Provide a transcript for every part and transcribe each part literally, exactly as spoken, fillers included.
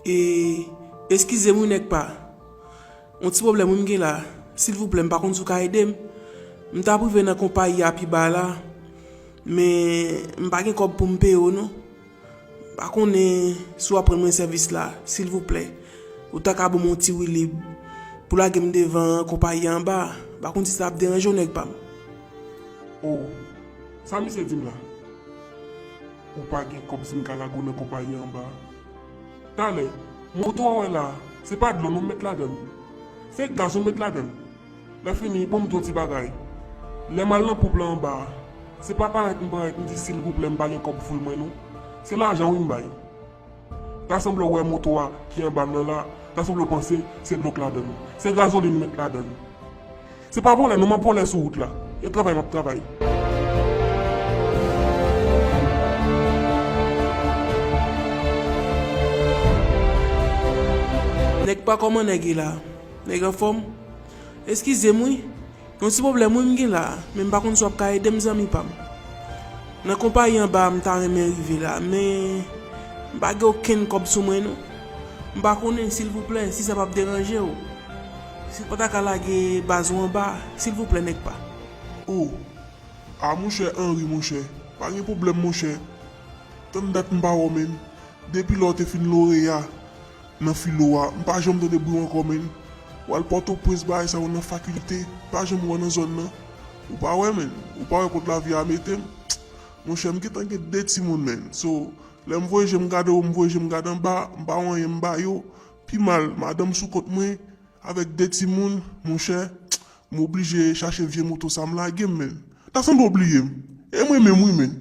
E, eskize m wi nèg pa. Yon ti pwoblèm wi m gen la. Silvouplè, m pa konn si w ka ede m. M t ap rive nan konpayi a pi ba la, men m pa gen kòb pou m peye w non. M pa konnen si w ap rann mwen sèvis la, silvouplè. Ou ta ka ban m yon ti woulib pou lage m devan konpayi a anba a. M pa konn si sa ap deranje w nèg pa m. Oh, sa misye di m la? Ou pa gen kòb si m ka lage w nan konpayi anba a? Talè, moto a w wè la, se pa dlo nou met ladan l. Se gaz nou met ladan l. Lè fini, bon m di w ti bagay. Lè m al nan ponp lan anba a, se pa parèt m parèt m di silvouplè m pa gen kòb foul mwen non. Se lajan wi m bay. Ta sanble w wè moto a ki anba m nan la, ta sanble w panse se dlo k ladan l. Se gazolin m met ladan l. Se pa vòlè non m ap vòlè sou wout la. E travay m ap travay. Nèg pa kòman nèg ye la? Nèg anfòm? Eskize m wi. Yon ti pwoblèm wi m gen la, men m pa konn si w ap ka ede m zanmi pa m. Nan konpayi anba a m ta renmen rive la, men m pa gen okenn kòb sou mwen non. M pa konnen, silvouplè, si sa p ap deranje w, si w pa ta ka lage baz ou anba, silvouplè, nèg pa. Oh, a monchè Henry, monchè, pa gen pwoblèm, monchè. Tann dat m pa wè w, menn. Depi lè w te fin loreya nan filo a, m pa janm tande bri w ankò, menn. W al Pòtoprens, bagay sa yo nan fakilte, m pa janm wè w nan zòn nan. Ou pa wè, menn. Ou pa wè kot lavi a mete m. Monchè, m gentan gen de timoun, menn. So, lè m voye je m gade wo, m voye je m gade anba, m pa wè anyen m ba yo. Pi mal, madanm sou kont mwen, avèk de timoun, monchè, m oblije chache vye moto sa m lage m, menn. Ta sanble w bliye m. E mwen menm, wi, menn.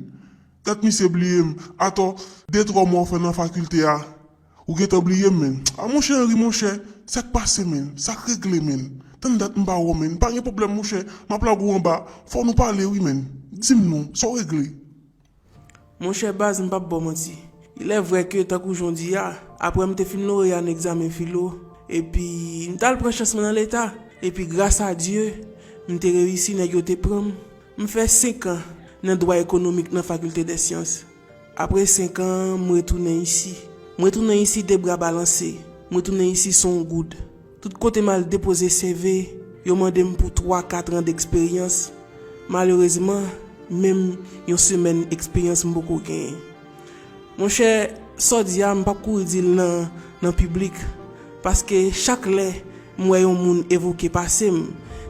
Dat misye bliye m. Atò, de twa mwa w fè nan fakilte a, ou gentan bliye m, menn. A, monchè Henry, monchè, sa k pase, menn? Sa k regle, menn? Tann dat m pa wè w, menn. Pa gen pwoblèm, monchè. M ap lage w anba. Fò nou pale, wi, menn. Di m non, sa w regle? Monchè baz, m p ap ba w manti. Il est vrai que, tankou jan w di a, apre m te fin loreya nan egzamen filo, epi m t al pran chans mwen nan leta, epi gras a Dye, m te reyisi, nèg yo te pran m. M fè senk an nan dwa ekonomik nan Faculté des Sciences. Apre senk an, m retounen isi. M retounen isi de bra balanse. M retounen isi san yon goud. Tout kote m al depoze C V, yo mande m pou twa, kat an deksperyans. Malerezman, menm yon semèn eksperyans m poko genyen. Monchè, sa w di a, m p ap kouri di l nan, nan piblik, paske chak lè m wè yon moun evoke pase m,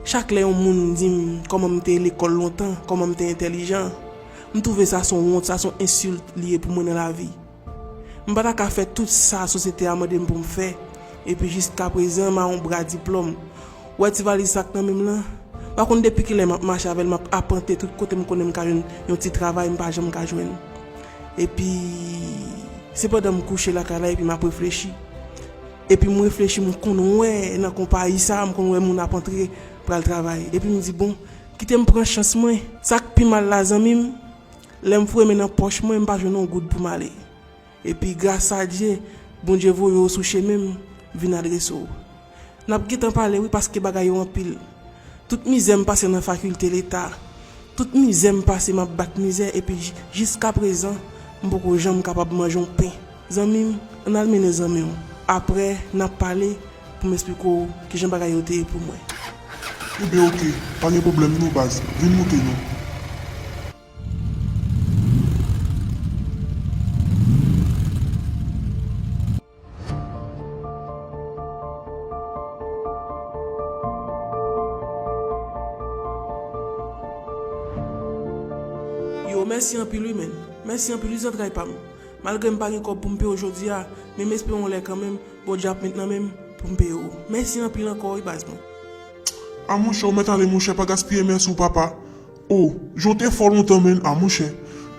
chak lè yon moun di m kòman m te lekòl lontan, kòman m te entèlijan, m twouve sa se yon wont, sa se yon ensilt li ye pou mwen nan lavi. M pa ta ka fè tout sa sosyete a mande m pou m fè, epi jiskaprezan m a yon bra diplòm. Ou wè ti valiz sa k nan men m lan? M pa konn depi kilè m ap mache avè l, m ap apante tout kote m konnen m ka jwenn yon ti travay, m pa janm ka jwenn. Epi, se pandan m kouche lakay la, epi m ap reflechi. Epi m reflechi, m konn wè nan konpayi sa, m konn wè moun ap antre, pral travay. Epi m di, bon, kite m pran chans mwen. Sa k pi mal la, zanmi m, lè m foure men nan pòch mwen, m pa jwenn yon goud pou m ale. Epi gras a Dye, Bondye voye w sou chemen m, vin adrese w. N ap gentan pale wi, paske bagay yo anpil. Tout mizè m pase nan fakilte leta. Tout mizè m pase, m ap bat mizè, epi ji-, jiskaprezan, m poko janm kapab manje yon pen. Zanmi m, ann al mennen zanmi w. Apre, n ap pale pou m esplike w kijan bagay yo te ye pou mwen. Ebyen oke, pa gen pwoblèm non baz, vin moute non. Yo, mèsi anpil wi, menn. Mèsi anpil wi, zantray pa m. Malgre m pa gen kòb pou m peye w jodi a, men m espere yon lè kanmenm, Bondye ap met nan men m pou m peye w. Mèsi anpil ankò wi, baz mwen. A monchè, ou mèt ale, monchè, pa gaspiye mèsi w, papa. O, jan w te fò lontan, menn. A, monchè,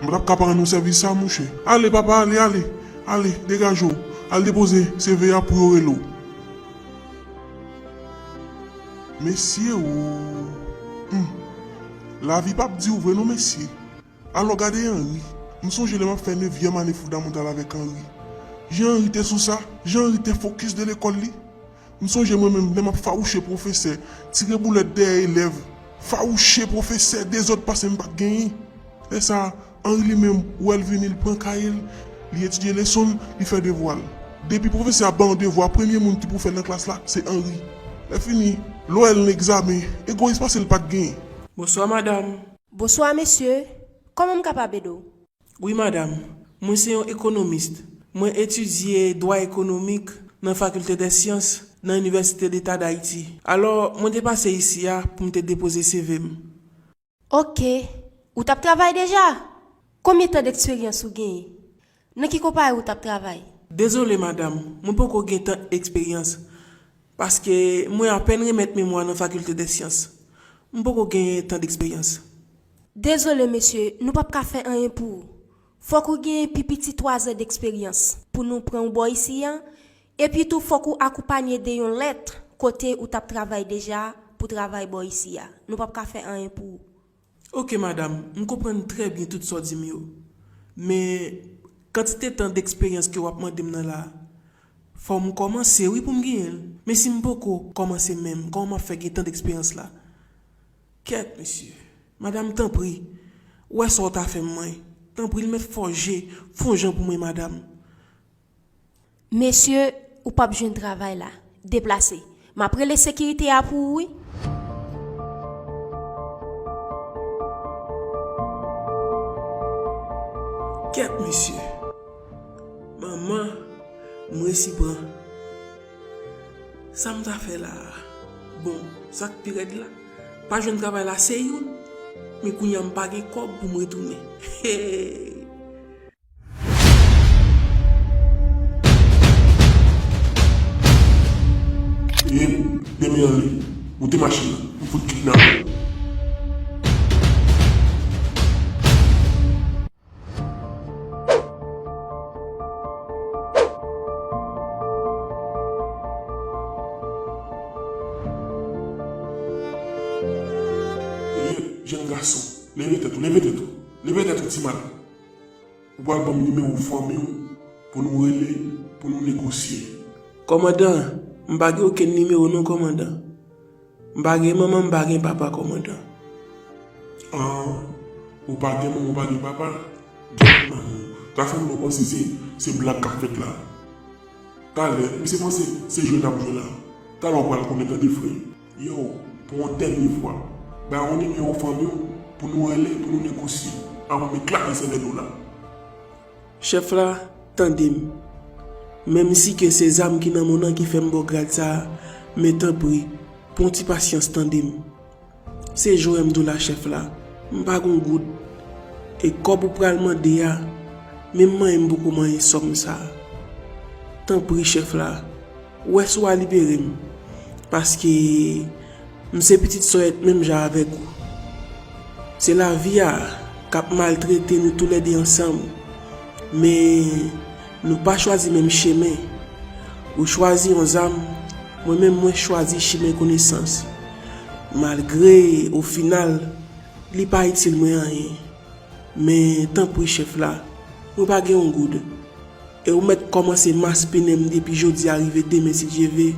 m pa t ap ka pa rann ou sèvis sa, monchè. Ale, papa, ale, ale. Ale, degaje w. Al depoze C V a pou yo rele w. Mesye, o. Hmm. Lavi p ap di w vre non, mesye. Alò, gade Henry. M sonje lè m ap fè nevyèm ane fondamental avèk Henry. Jan Henry te sou sa, jan Henry te fokis de lekòl li. M sonje mwen menm lè m ap fawouche pwofesè, tire boulèt dèyè elèv, fawouche pwofesè, dezòd pase m pa t genyen. Lè sa a, Henry li menm, ou wè l vini, l pran kaye l, li etidye leson l, li fè devwa l. Depi pwofesè a ba w yon devwa, premye moun ki pou fè l nan klas la, se Henri. Lè fini, lè w wè l nan egzamen, egoyis pase l pa t genyen. Bonswa, madanm. Bonswa, mesye. Kòman m kapab ede w? Wi, madanm. Mwen se yon ekonomis. Mwen etidye dwa ekonomik nan Fakilte dè Syans nan Inivèsite Deta d Ayiti. Alò, mwen te pase isi a pou m te depoze C V m. Oke. Ou t ap travay deja? Konbyen tan deksperyans ou genyen? Nan ki konpayi ou t ap travay? Dezole, madanm, mwen poko gen tan eksperyans, paske mwen apèn remèt memwa nan Fakilte dè Syans. M poko gen tan deksperyans. Dezole, mesye, nou p ap ka fè anyen pou ou. Fòk ou gen pi piti twazan deksperyans pou nou pran ou bò isi a, epi tou fòk ou akonpanye de yon lèt kote ou t ap travay deja pou travay bò isi a. Nou p ap ka fè anyen pou ou. Oke, madanm, m konprann trè byen tout sa w di m yo. Men, kantite tan deksperyans ke w ap mande m nan la a, fò m kòmanse, wi, pou m genyen l. Men si m poko kòmanse menm, kòman m ap fè gen tan deksperyans la? Kèt, mesye. Madanm, tanpri, wè sa w ta fè m, mwen. Tanpri, l mèt fòje, fè yon jan pou mwen, madanm. Mesye, ou p ap jwenn travay la. Deplase. M ap rele sekirite a pou ou, wi. Kèt, mesye. Manman, m resi pran. Sa m ta fè la a? Bon, sa k pi rèd la, pa jwenn travay la se youn, men kounye a m pa gen kòb pou m retounen. Hey! E demen an li, moute machin nan, m fout kidnape w. Hey, jèn gason, leve tèt ou, leve tèt ou, leve tèt ou, ti mal. Ou pral ban m nimewo fanmi w pou nou rele, pou nou negosye. Kòmandan, m pa gen okenn nimewo non, kòmandan. M pa gen manman, m pa gen papa, kòmandan. Ah, ou pa gen manman, ou pa gen papa? Gèt manman w. Sa fè m panse se, se blag k ap fèt la. Talè, misye panse se jwe n ap jwe la. Talè w pral konnen, tande, frè. Yo, pou yon dènye fwa, bay yon nimewo fanmi w pou nou rele, pou nou negosye, avan m eklate sèvèl ou la. Chèf la, tande m. Menm si ke se zam ki nan men w nan ki fè m ba w grad sa a, men tanpri, pran ti pasyans, tande m. Se jwè m di w la, chèf la, m pa gon goud. E kòb ou pral mande a, menm manyen m poko manyen sòm sa a. Tanpri, chèf la, wè si w a libere m, paske m se pitit sòyèt menm jan avèk ou. Se lavi a k ap maltrete nou toulède ansanm, men nou pa chwazi menm chemen. Ou chwazi yon zam, mwen menm mwen chwazi chimen konesans. Malgre, o final, li pa itil mwen anyen. Men, tanpri, chèf la, mwen pa gen yon goud. E ou mèt kòmanse maspinen m depi jodi a rive demen, si Dye ve,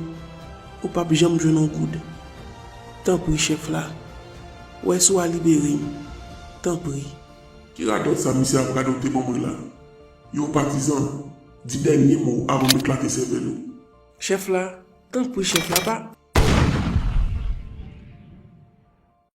ou p ap janm jwenn yon goud. Tanpri, chèf la, wè si w a libere m. Tanpri. Ki radòt sa misye ap radote ban mwen la? Yo, patizan, di dènye mo w avan m eklate sèvèl ou. Chèf la, tanpri, chèf la, pa,